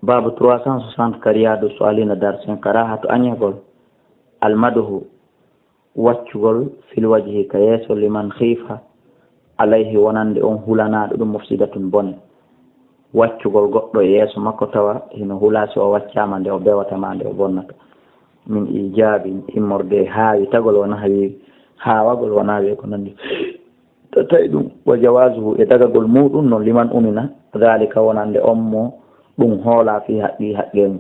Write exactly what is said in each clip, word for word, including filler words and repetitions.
Baabu trois cent soixante ka Riyaadu Saalihina, darsen karahatu añagol, almaduhu, waccugol, fil wajhi, ka yeeso, liman khifa alayhi, wonande on hulanaaɗo ɗum, mufsidatun, bone. Waccugol goɗɗo e yeeso makko tawa hino hulaa si o waccaama nde o bewata maa nde o bonnata. Min ijabi, immorde e haawitagol, wona hawi haawagol, wona wiye ko nandi. Tawi ɗum, wa jawazuhu, e dagagol muɗum non, liman umina dhalika, wonande on mo ɗum hoola fi haqqi, haqqe mum.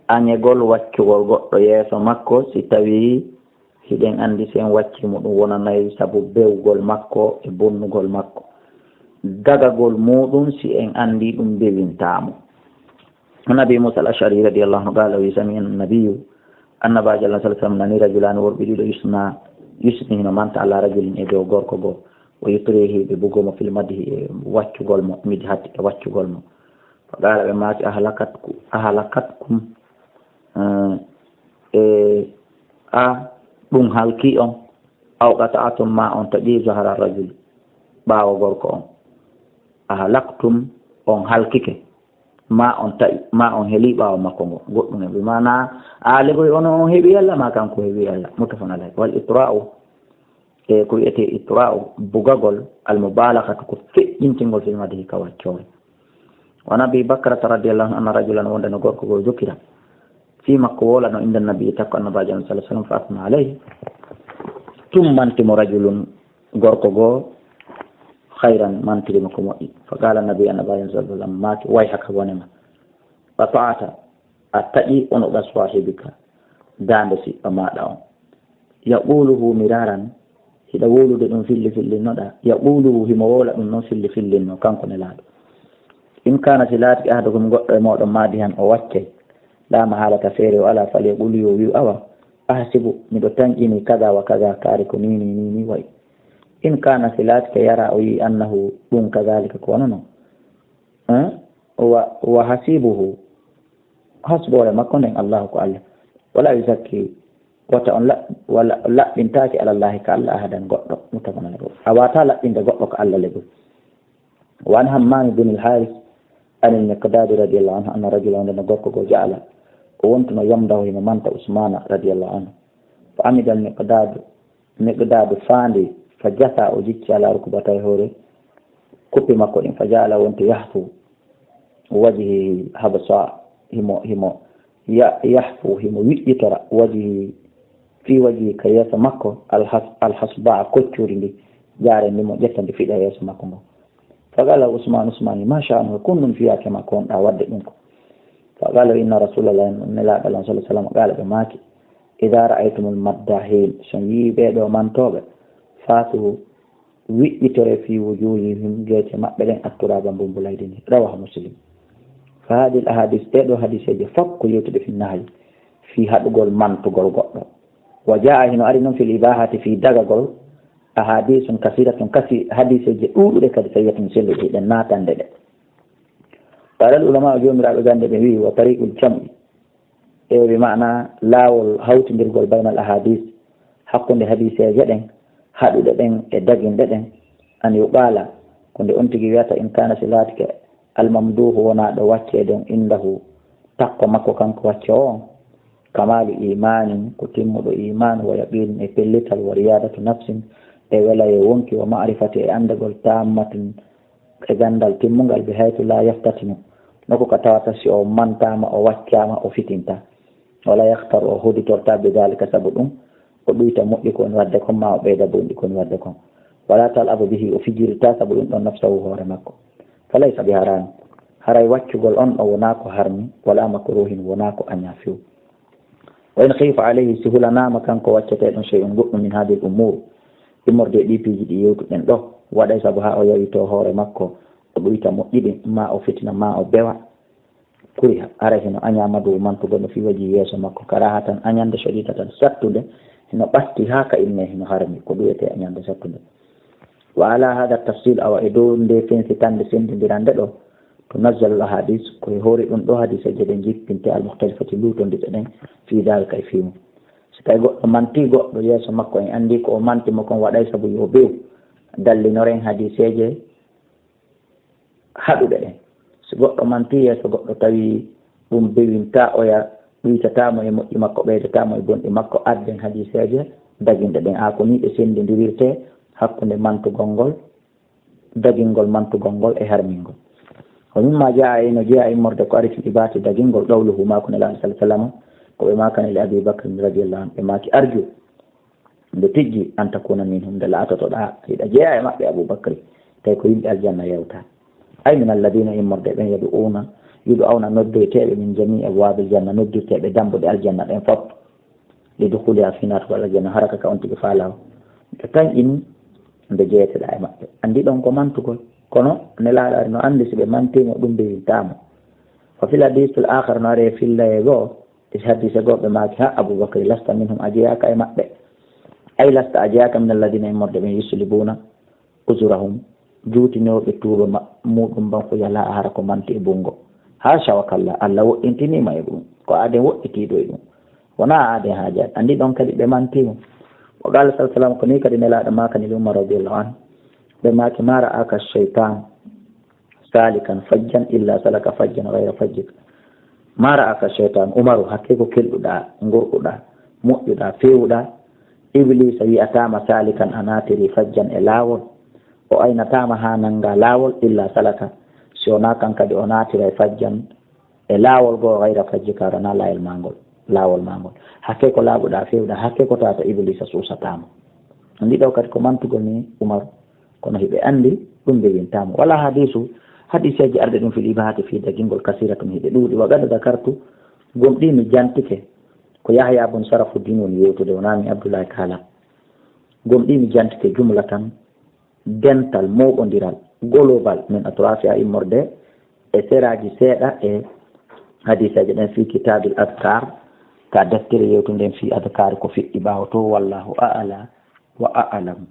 Añegol waccugol goɗɗo yeeso makko, si tawi hiɗen anndi si en wacci mo ɗum wonanay sabu bewgol makko e bonnugol makko. Dagagol muɗum si en anndi ɗum bewintaa mo. An Abi Musa al-Ash'ari radiyallahu anhu qala, wi sami an-nabiyyu, Annabaajo Allah sallallahu alaihi wasallam nani rajulani, worɓe ɗiɗo, yusna, yusni, hino manta, ala rajulin, e dow gorko goo, wa yutrihi, ɓe bugoo mo, fil madhi, e waccugol mo, midhati, e waccugol mo. Fa qala, ɓe maaki, ahlakatku-, ahlakatkum, eh, e a ɗum halki on, aw qata'atum, ma on taƴi zahra rajul, ɓaawo gorko on. Ahlaktum, on halkike. Ma on taƴi, ma on heli ɓaawo makko ngo. Goɗɗum e ɓe maana, a legoy ono on heɓi Allah, ma kanko heɓi Allah. Muttafaqun alayh. Wal itra'u, e ko wi'etee itra'u, bugagol, al mubalaghatu, ko feƴƴintingol fil madhi ka waccoore. Wa an Abi Bakrata radiyallahu anhu anna rajulan, wonde no gorko goo jokira. Fii makko wolano inda nabi, takko Annabaajo on sallallahu alaihi wasallam, fa asna alayhi. Tummanti mo rajulun, gorko goo, khairan, mantiri mo ko moƴƴi. Fa qala nabi, Annabaajo on sallallahu alaihi wasallam maaki, wayhaka, bone ma. Qata'ta, a taƴi unuqa sahibika, daande siɗɗo maaɗa on. Yaquluhu miraran, hiɗa wowlude ɗum filli fillinnoɗaa. Yaquluhu, himo wowla ɗum non filli fillinno, kanko Nelaaɗo. In kana, si laatike, ahadukum, goɗɗo e mooɗon, madihan, o waccay, la mahalata, feere o alaa, falyaqul, yo wi'u, awa, ahsibu, miɗo tanƴini, kada wa kada, kaari ko nii nii nii nii wayi. In kana, si laatike, yara, o yi'i, annahu, ɗum, kadhalika, ko wano non. Eh? Wa, wa hasibuhu, hasboore makko nden, Allahu, ko Allah. Wala yuzakki, wata on la-, wala laɓɓintaake, alallahi, ka Allah, ahadan, goɗɗo. Muttafaqun alayhi. A waawataa laɓɓinde goɗɗo ka Allah legoy. Wa an Hammam ibn al-Harith an al-Miqdad radiyallahu anhu anna rajulan, wonde no gorko goo, ja'ala, o wontuno, yamdahu, himo manta Usmana radiyallahu anhu. Fa amida al-Miqdad, Miqdad faandi, fa jasa, o jicci, ala rukbatayhi, hoore kuppi makko ɗin, fa ja'ala, wonti, yahfu wajhi Habsa, himo, himo ya-, yahfu, himo wiƴƴitora, wajhi, fi wajhi, ka yeeso makko, al-has-, al-hasba, koccuri ndi, jaare ndi mo ƴetta ndi fiɗa yeeso makko ngo. Fa qala Usman, Usman, ma sha'nuka, ko honɗun fiyake ma ko wonɗaa waɗde ɗum ko? Fa qala, inna Rasulallah, Nelaaɗo Allah sallallahu alaihi wasallam, qala, ɓe maaki, idha ra'aytumul maddahin, so on yi'i ɓee ɗoo mantooɓe, fatu, wiƴƴitore, fi wujuhihim, geece maɓɓe ɗen, atturaba, mbumbulaydi ndi. Rawahu Muslim. Fa hadhihi al-ahadith, ɗee ɗoo hadiiseeje fof ko yewtude fi nahyi, fii haɗugol mantugol goɗɗo. Wa jaa, hino ari non, fil ibahati, fii dagagol, ahadithun kasiratun kasi-, hadiiseeje ɗuuɗuɗe, kadi, sahihatun, selluɗe, hiɗen naatande ɗe. Qala al-ulama, joomiraaɓe gannde ɓe wi'i, wa tariqul jam'i, e bi maana laawol hawtindirgol, baynal ahadith, hakkunde hadiiseeje ɗen, haɗuɗe ɗen e daginɗe ɗen, an yuqala, ko nde on tigi wiyata, in kana, si laatike, al-mamduhu, wonaaɗo wacceede on, indahu, takko makko kanko wacce on, kamalu imanin, ko timmuɗo iman, wa yaqinin, e pellital, wa riyadatu nafsin, e welaye wonki, wa ma'rifati, e anndegol, tammatin, e ganndal timmungal, bi haythu la yaftatinu, nokku ka tawata si o mantaama, o waccaama, o fitinta. Wala yakhtar, o hoditorta, bi dhalika, sabu ɗum, o ɗuyta moƴƴi ko woni waɗde kon, ma o ɓeyda bonɗi ko woni waɗde kon. Wala tal'abu bihi, o fijirta sabu ɗum ɗon, nafsahu, hoore makko. Fa laysa bi haram, haray waccugol on ɗon wonaa ko harmi, wala makruhin, wonaa ko añaa few. Wa in khifa alayhi, si hulanaama kanko wacceteeɗo on, shay'un, goɗɗum, min hadhihi al-umur, immorde e ɗii piiji ɗi yewtuɗen ɗoo, waɗay sabu haa o yawitoo hoore makko, o ɗuyta moƴƴi ɗin, ma o fitina, ma o bewa, kuriha, haray hino añaa, madu, mantugol no, fi wajhi, yeeso makko, karahatan, añande, shadidatan, sattunde, hino ɓatti haa ka inne, hino harmi, ko ɗuyetee añande sattunde. Wa ala hadha tafsil, awa e dow nde fensitande, senndindirande ɗoo, tunazzalu al-ahadith, ko e hoore ɗum ɗoo hadiiseeje ɗen jippinte, al-mukhtalifati, luutondirɗe ɗen, fi dhalika, e fii mum. Si tawi goɗɗo manti goɗɗo yeeso makko, en anndi ko o manti mo kon waɗay sabu yo bew, dallinoren hadiiseeje haɗuɗe ɗen. Si goɗɗo manti yeeso goɗɗo tawi ɗum bewinta oya, ɗuytata mo e moƴƴi makko, ɓeydata mo e bonɗi makko, adden hadiseeje daginɗe ɗen. Haa ko ni ɗe sendindirirte hakkunde mantugol ngol, dagingol mantugol ngol e harmingol. Wa mimma jaa, e no jeyaa immorde ko ari fii ibaati dagingol, qawluhu, maaku Nelaaɗo sallallaahu alayhi wa sallam, ko ɓe maakani li Abi Bakr radiyallaahu anhu, ɓe maaki arju, nde tijji, an takuna minhum, nde laatotoɗaa hiɗa jeyaa e maɓɓe, Abu Bakri, tawi ko yimɓe aljanna yewta. Ay min alladina, immorde ɓen, yadu'una, yudu'awna, noddoyteeɓe, min jamii abwabil janna, noddirteeɓe dambuɗe aljanna ɗen fof, li dukhuliha, fii naatugol aljanna, haraka ka on tigi faalaa o. Ɓe tan ini nde jeyeteɗaa e maɓɓe. Anndi ɗon ko mantugol. Kono Nelaaɗo ari no anndi si ɓe mantiimo ɗum bewintaa mo. Fa fil hadiisil aakhar, no ari e fillayee goo, e hadiise goo ɓe maaki, ha Abu Bakri, lasta minhum, a jeyaaka e maɓɓe. Ay lasta, a jeyaaka min alladina, immorde ɓen, yuslibuna uzurahum, juutinooɓe tuuba ma-, muɗum ban ko yalaa hara ko manti e bunngo. Haasha wa kalla, Allah woɗɗintiniima e ɗum. Ko aaden woɗɗitiiɗo e ɗum. Wonaa aaden haajaade. Anndi ɗon kadi ɓe mantiimo. Wa qaala sallallaahu alayhi wa sallam, ko ni kadi Nelaaɗo maakani li Umar radiyallaahu anhu. Ɓe maaki, ma ra'aka shaytan salikan fajjan illa salaka fajjan ghayra fajjik. Ma ra'aka shaytan, Umaru, hakke ko kelɗuɗaa, ngorɗuɗaa, moƴƴuɗaa, feewuɗaa, Ibliisa yi'ataama salikan, a naatiri, fajjan, e laawol. O aynataama haa nannga laawol, illa salaka, si wonaa kan kadi o naatiray fajjan, e laawol goo, ghayra fajjika, wonaa laayol maa ngol, laawol maa ngol. Hakke ko laaɓuɗaa, feewuɗaa, hakke ko tawata Ibliisa suusataama. Anndi ɗoo kadi ko mantugol ni Umaru, kono hiɓe anndi ɗum bewintaa mo. Wala hadiisu, hadiiseeji arɗe ɗum fil ibaahati fii dagingol kasiratun hiɓe ɗuuɗi. Wa qad dakartu, gomɗii mi jantike, ko Yahya bun Sarafuddin woni yewtude, wonaa mi Abdullahi Kaala. Gomɗii mi jantike jumlatan, dental, mooɓondiral, global, min atrafiha, immorde e seraaji seeɗa e hadiiseeje ɗen fii kitaabil adkaar, ka deftere yewtude nden fii adkaar ko feƴƴi ɓaawo to, wallaahu a'la wa a'lam.